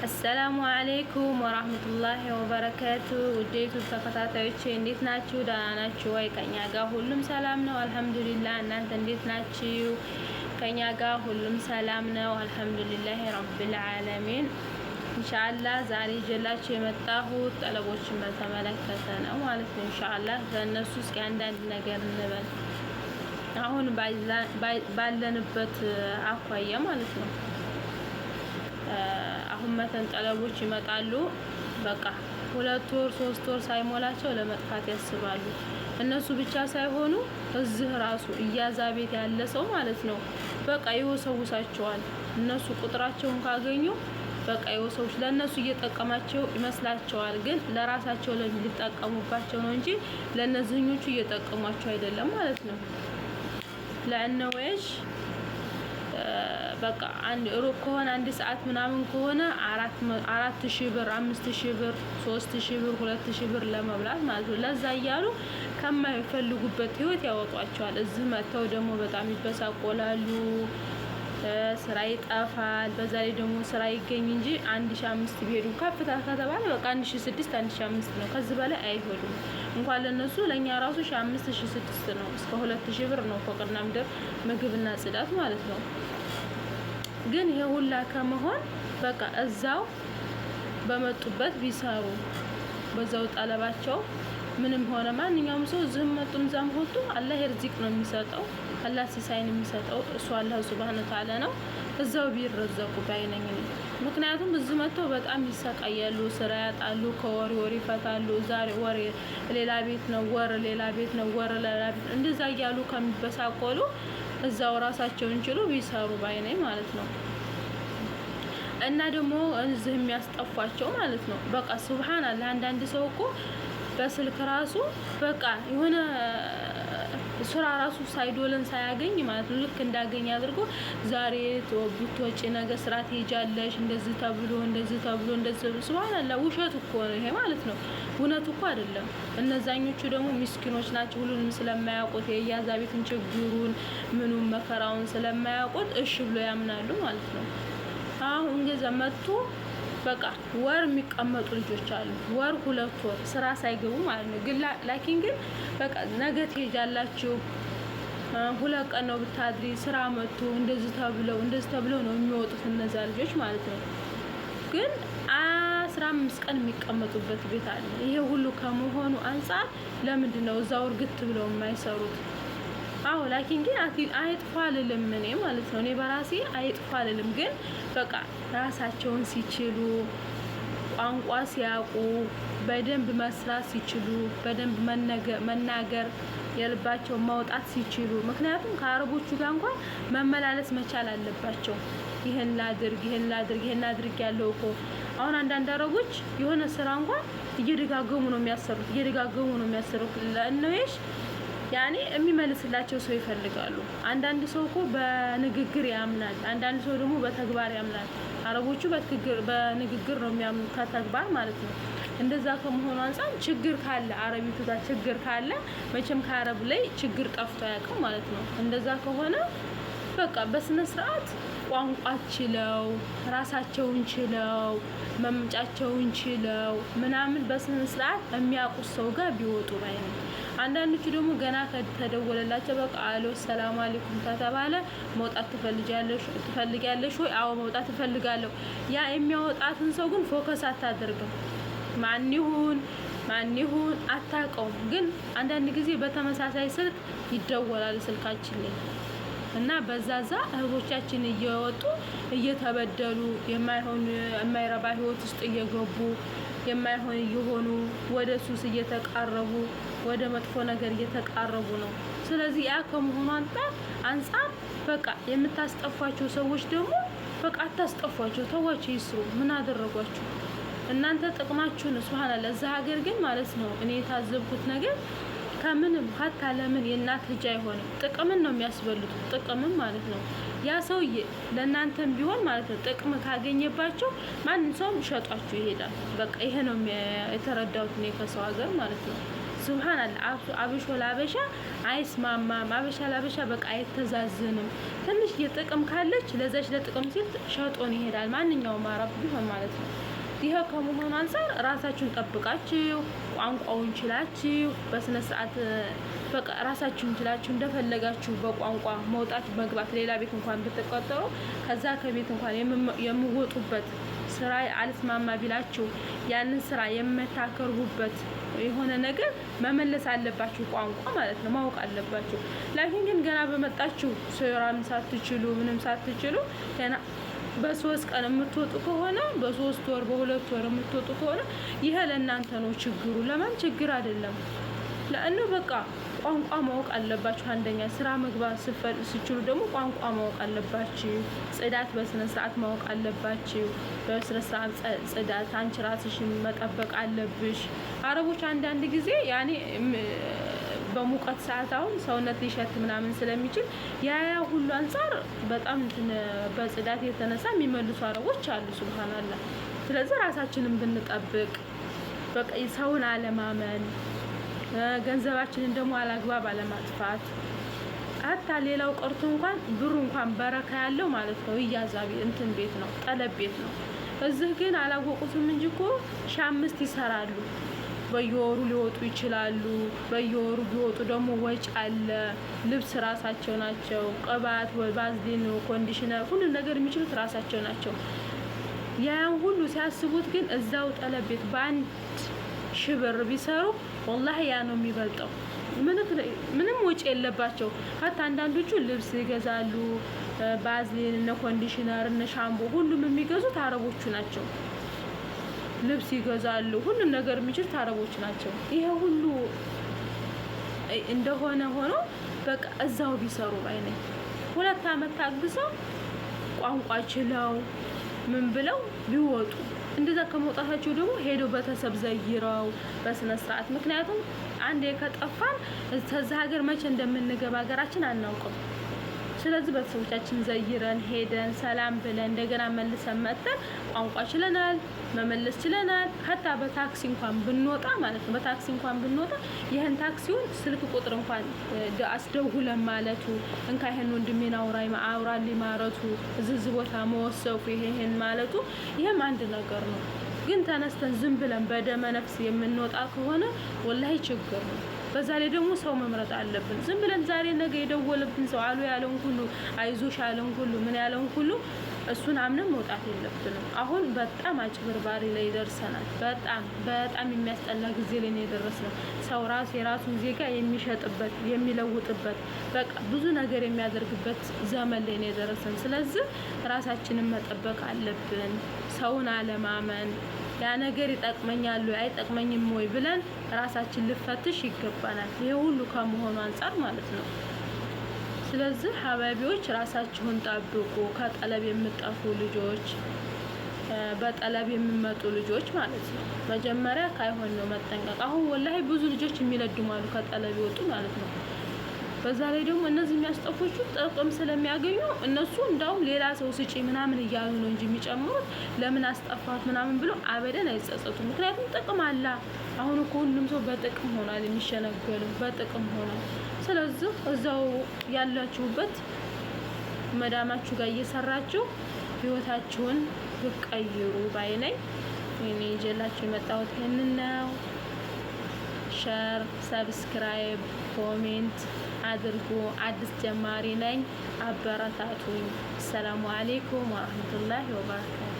السلام عليكم ورحمة الله وبركاته። ውድ ዩቱብ ተከታታዮቼ እንዴት ናችሁ? ደህና ናችሁ ወይ? ከኛ ጋር ሁሉም ሰላም ነው الحمد لله። እናንተ እንዴት ናችሁ? ከኛ ጋር ሁሉም ሰላም ነው الحمد لله رب العالمين። إن شاء الله ዛሬ ይዤላችሁ የመጣሁት ጠለቦችን በተመለከተ ነው ማለት ነው። إن شاء الله ለእነሱ እስኪ አንዳንድ ነገር እንበል አሁን ባለንበት አኳያ ማለት ነው። አሁን መተን ጠለቦች ይመጣሉ። በቃ 2 ወር 3 ወር ሳይሞላቸው ለመጥፋት ያስባሉ። እነሱ ብቻ ሳይሆኑ እዚህ ራሱ እያዛ ቤት ያለ ሰው ማለት ነው በቃ ይወሰውሳቸዋል። እነሱ ቁጥራቸውን ካገኙ በቃ ይወሰውስ ለእነሱ እየጠቀማቸው ይመስላቸዋል። ግን ለራሳቸው ሊጠቀሙባቸው ነው እንጂ ለእነዚህኞቹ እየጠቀሟቸው አይደለም ማለት ነው። ለእነወሽ በቃ አንድ ሩቅ ከሆነ አንድ ሰዓት ምናምን ከሆነ 4,000 ብር፣ 5,000 ብር፣ 3,000 ብር፣ 2,000 ብር ለመብላት ማለት ነው። ለዛ እያሉ ከማይፈልጉበት ህይወት ያወጧቸዋል። እዚህ መጥተው ደግሞ በጣም ይበሳቆላሉ። ስራ ይጠፋል። በዛ ላይ ደግሞ ስራ ይገኝ እንጂ 1,500 ቢሄዱ ከፍታ ከተባለ በቃ 1,600፣ 1,500 ነው። ከዚህ በላይ አይሄዱም። እንኳን ለነሱ ለእኛ ራሱ 1,500፣ 1,600 ነው። እስከ 2,000 ብር ነው ፎቅና ምድር ምግብና ጽዳት ማለት ነው። ግን ይሄ ሁላ ከመሆን በቃ እዛው በመጡበት ቢሰሩ በዛው ጠለባቸው ምንም ሆነ ማንኛውም ሰው እዚህም መጡም እዛም ወጡ አላህ ርዚቅ ነው የሚሰጠው። አላህ ሲሳይን የሚሰጠው እሱ አላህ سبحانه وتعالى ነው። እዛው ቢረዘቁ ባይነኝ ነኝ። ምክንያቱም እዚህ መጥተው በጣም ይሰቃያሉ፣ ስራ ያጣሉ፣ ከወር ወር ይፈታሉ። ዛሬ ወር ሌላ ቤት ነው፣ ወር ሌላ ቤት ነው፣ ወር ሌላ ቤት ነው። እንደዛ እያሉ ከሚበሳቆሉ እዛው ራሳቸውን ችሎ ቢሰሩ ባይነኝ ማለት ነው። እና ደግሞ እዚህ የሚያስጠፏቸው ማለት ነው። በቃ سبحان الله። አንዳንድ ሰው እኮ በስልክ ራሱ በቃ የሆነ ስራ ራሱ ሳይዶለን ሳያገኝ ማለት ነው። ልክ እንዳገኝ አድርጎ ዛሬ ብትወጪ ነገ ስራ ትሄጃለሽ፣ እንደዚህ ተብሎ እንደዚህ ተብሎ እንደዚህ ተብሎ سبحان الله። ውሸት እኮ ነው ይሄ ማለት ነው። እውነት እኮ አይደለም። እነዛኞቹ ደግሞ ምስኪኖች ናቸው። ሁሉንም ስለማያውቁት የእያዛ ቤትን ችግሩን ምኑን መከራውን ስለማያውቁት እሺ ብሎ ያምናሉ ማለት ነው። አሁን ገዛ መጥቶ በቃ ወር የሚቀመጡ ልጆች አሉ። ወር 2 ወር ስራ ሳይገቡ ማለት ነው። ግን لكن ግን በቃ ነገ ትሄጃላችሁ፣ 2 ቀን ነው ብታድሪ ስራ መጥቶ እንደዚህ ተብለው እንደዚህ ተብለው ነው የሚወጡት እነዛ ልጆች ማለት ነው። ግን 15 ቀን የሚቀመጡበት ቤት አለ። ይሄ ሁሉ ከመሆኑ አንጻር ለምንድን ነው እዛው እርግት ብለው የማይሰሩት? አዎ لكن ግን አይጥፋ አልልም እኔ ማለት ነው። እኔ በራሴ አይጥፋ አልልም። ግን በቃ ራሳቸውን ሲችሉ፣ ቋንቋ ሲያውቁ፣ በደንብ መስራት ሲችሉ፣ በደንብ መናገር የልባቸውን ማውጣት ሲችሉ፣ ምክንያቱም ከአረቦቹ ጋር እንኳን መመላለስ መቻል አለባቸው። ይህን ላድርግ፣ ይህን ላድርግ፣ ይህን ላድርግ ያለው እኮ አሁን አንዳንድ አረቦች የሆነ ስራ እንኳን እየደጋገሙ ነው የሚያሰሩት፣ እየደጋገሙ ነው የሚያሰሩት። ለእነሽ ያኔ የሚመልስላቸው ሰው ይፈልጋሉ። አንዳንድ ሰው እኮ በንግግር ያምናል፣ አንዳንድ ሰው ደግሞ በተግባር ያምናል። አረቦቹ በንግግር ነው የሚያምኑት ከተግባር ማለት ነው። እንደዛ ከመሆኑ አንጻር ችግር ካለ አረቢቱ ጋር ችግር ካለ መቼም ከአረብ ላይ ችግር ጠፍቶ አያውቅም ማለት ነው። እንደዛ ከሆነ በቃ በስነ ስርዓት ቋንቋ ችለው፣ ራሳቸውን ችለው፣ መምጫቸውን ችለው ምናምን በስነ ስርዓት የሚያውቁት ሰው ጋር ቢወጡ ባይ ነው። አንዳንዶቹ ደግሞ ገና ከተደወለላቸው በቃ አሎ ሰላም አለይኩም ከተባለ መውጣት ትፈልጊያለሽ ወይ? አዎ መውጣት እፈልጋለሁ። ያ የሚያወጣትን ሰው ግን focus አታደርግም። ማን ይሁን ማን ይሁን አታውቀውም። ግን አንዳንድ ጊዜ በተመሳሳይ ስልክ ይደወላል ስልካችን ላይ እና በዛዛ እህቶቻችን እየወጡ እየተበደሉ የማይሆን የማይረባ ህይወት ውስጥ እየገቡ የማይሆን እየሆኑ ወደ ሱስ እየተቃረቡ ወደ መጥፎ ነገር እየተቃረቡ ነው። ስለዚህ ያ ከመሆኑ አንጻር በቃ የምታስጠፏቸው ሰዎች ደግሞ በቃ አታስጠፏቸው፣ ተዋቸው ይስሩ። ምን አደረጓቸው? እናንተ ጥቅማችሁን سبحان الله። እዛ ሀገር ግን ማለት ነው እኔ የታዘብኩት ነገር ከምንም حتى ለምን የእናት ልጅ አይሆንም። ጥቅምን ነው የሚያስበሉት፣ ጥቅምን ማለት ነው። ያ ሰውዬ ለእናንተም ቢሆን ማለት ነው ጥቅም ካገኘባቸው ማንም ሰውም ሸጧችሁ ይሄዳል። በቃ ይሄ ነው የተረዳሁት እኔ ከሰው ሀገር ማለት ነው። سبحان الله አብሾ ላበሻ አይስማማም። አበሻ ላበሻ በቃ አይተዛዝንም። ትንሽ የጥቅም ካለች ለዛች ለጥቅም ሲል ሸጦን ይሄዳል ማንኛውም አረብ ቢሆን ማለት ነው። ይሄ ከመሆኑ አንፃር ራሳችሁን ጠብቃችሁ ቋንቋውን ችላችሁ በስነ ስርዓት በቃ ራሳችሁን ችላችሁ እንደፈለጋችሁ በቋንቋ መውጣት መግባት፣ ሌላ ቤት እንኳን ብትቀጠሩ ከዛ ከቤት እንኳን የምወጡበት ስራ አልስማማ ቢላችሁ ያንን ስራ የምታከርቡበት የሆነ ነገር መመለስ አለባችሁ። ቋንቋ ማለት ነው ማወቅ አለባችሁ። لكن ግን ገና በመጣችሁ ስራም ሳትችሉ ምንም ሳትችሉ ገና በ3 ቀን የምትወጡ ከሆነ፣ በ3 ወር በ2 ወር የምትወጡ ከሆነ ይሄ ለእናንተ ነው ችግሩ፣ ለማን ችግር አይደለም። لأنه በቃ ቋንቋ ማወቅ አለባችሁ። አንደኛ ስራ መግባት ስችሉ ደግሞ ቋንቋ ማወቅ አለባችሁ። ጽዳት በስነ ስርዓት ማወቅ አለባችሁ። በስነ ስርዓት ጽዳት አንቺ ራስሽን መጠበቅ አለብሽ። አረቦች አንዳንድ ጊዜ ያኔ በሙቀት ሰዓት አሁን ሰውነት ሊሸት ምናምን ስለሚችል ያ ሁሉ አንጻር በጣም እንትን በጽዳት የተነሳ የሚመልሱ አረቦች አሉ። سبحان الله። ስለዚህ ራሳችንን ብንጠብቅ፣ በቃ ሰውን አለማመን፣ ገንዘባችንን ደግሞ አላግባብ አለማጥፋት፣ حتى ሌላው ቀርቶ እንኳን ብሩ እንኳን በረካ ያለው ማለት ነው እያዛ እንትን ቤት ነው፣ طلب ቤት ነው። እዚህ ግን አላወቁትም እንጂ እኮ 5,000 ይሰራሉ። በየወሩ ሊወጡ ይችላሉ። በየወሩ ቢወጡ ደግሞ ወጪ አለ። ልብስ ራሳቸው ናቸው። ቅባት፣ ባዝሊን፣ conditioner ሁሉን ነገር የሚችሉት ራሳቸው ናቸው። ያን ሁሉ ሲያስቡት ግን እዛው طلب ቤት በ1,000 ብር ቢሰሩ والله ያ ነው የሚበልጠው። ምንም ወጪ የለባቸው። حتى አንዳንዶቹ ልብስ ይገዛሉ፣ ባዝሊን፣ እነ conditioner፣ እነ ሻምቦ ሁሉም የሚገዙት አረቦቹ ናቸው። ልብስ ይገዛሉ፣ ሁሉም ነገር የሚችሉት አረቦች ናቸው። ይሄ ሁሉ እንደሆነ ሆኖ በቃ እዛው ቢሰሩ ባይ ነኝ። 2 አመት ታግሰው ቋንቋ ችለው ምን ብለው ቢወጡ፣ እንደዛ ከመውጣታቸው ደግሞ ሄደው ቤተሰብ ዘይረው በስነ ስርዓት። ምክንያቱም አንዴ ከጠፋን ከዛ ሀገር መቼ እንደምንገባ ሀገራችን አናውቅም። ስለዚህ ቤተሰቦቻችን ዘይረን ሄደን ሰላም ብለን እንደገና መልሰን መጥተን ቋንቋ ችለናል፣ መመለስ ችለናል። حتى በታክሲ እንኳን ብንወጣ ማለት ነው፣ በታክሲ እንኳን ብንወጣ ይህን ታክሲውን ስልክ ቁጥር እንኳን አስደውለን ማለቱ፣ እንካ ይህን ወንድሜን አውራይ አውራልኝ ማለቱ፣ እዚህ ቦታ መወሰፉ፣ ይሄ ይሄን ማለቱ ይህም አንድ ነገር ነው። ግን ተነስተን ዝም ብለን በደመ ነፍስ የምንወጣ ከሆነ والله ችግር ነው። በዛ ላይ ደግሞ ሰው መምረጥ አለብን። ዝም ብለን ዛሬ ነገ የደወለብን ሰው አሉ ያለውን ሁሉ፣ አይዞሽ ያለውን ሁሉ፣ ምን ያለውን ሁሉ እሱን አምነን መውጣት የለብንም። አሁን በጣም አጭበርባሪ ላይ ደርሰናል። በጣም በጣም የሚያስጠላ ጊዜ ላይ ነው የደረስነው። ሰው ራሱ የራሱን ዜጋ የሚሸጥበት፣ የሚለውጥበት፣ በቃ ብዙ ነገር የሚያደርግበት ዘመን ላይ ነው የደረሰን። ስለዚህ ራሳችንን መጠበቅ አለብን። ሰውን አለማመን፣ ያ ነገር ይጠቅመኛል ወይ አይጠቅመኝም ወይ ብለን ራሳችን ልፈትሽ ይገባናል። ይሄ ሁሉ ከመሆኑ አንጻር ማለት ነው። ስለዚህ حبايبي ዎች ራሳችሁን ጠብቁ። ከ طلب የምጠፉ ልጆች፣ በ طلب የሚመጡ ልጆች ማለት ነው። መጀመሪያ ካይሆን ነው መጠንቀቅ። አሁን والله ብዙ ልጆች የሚለድሙ አሉ ከ طلب ይወጡ ማለት ነው። በዛ ላይ ደግሞ እነዚህ የሚያስጠፎቹ ጥቅም ስለሚያገኙ እነሱ እንዳውም ሌላ ሰው ስጪ ምናምን እያሉ ነው እንጂ የሚጨምሩት ለምን አስጠፋት ምናምን ብሎ أبدا አይጸጸቱም። ምክንያቱም ጥቅም አላ። አሁን እኮ ሁሉም ሰው በጥቅም ሆኗል የሚሸነገለው፣ በጥቅም ሆኗል። ስለዚህ እዛው ያላችሁበት መዳማችሁ ጋር እየሰራችሁ ህይወታችሁን ብትቀይሩ ባይ ነኝ። እኔ ይዤላችሁ የመጣሁት ይህንን ነው። Share፣ subscribe፣ comment አድርጉ። አዲስ ጀማሪ ነኝ፣ አበረታቱኝ። السلام عليكم ورحمة الله وبركاته።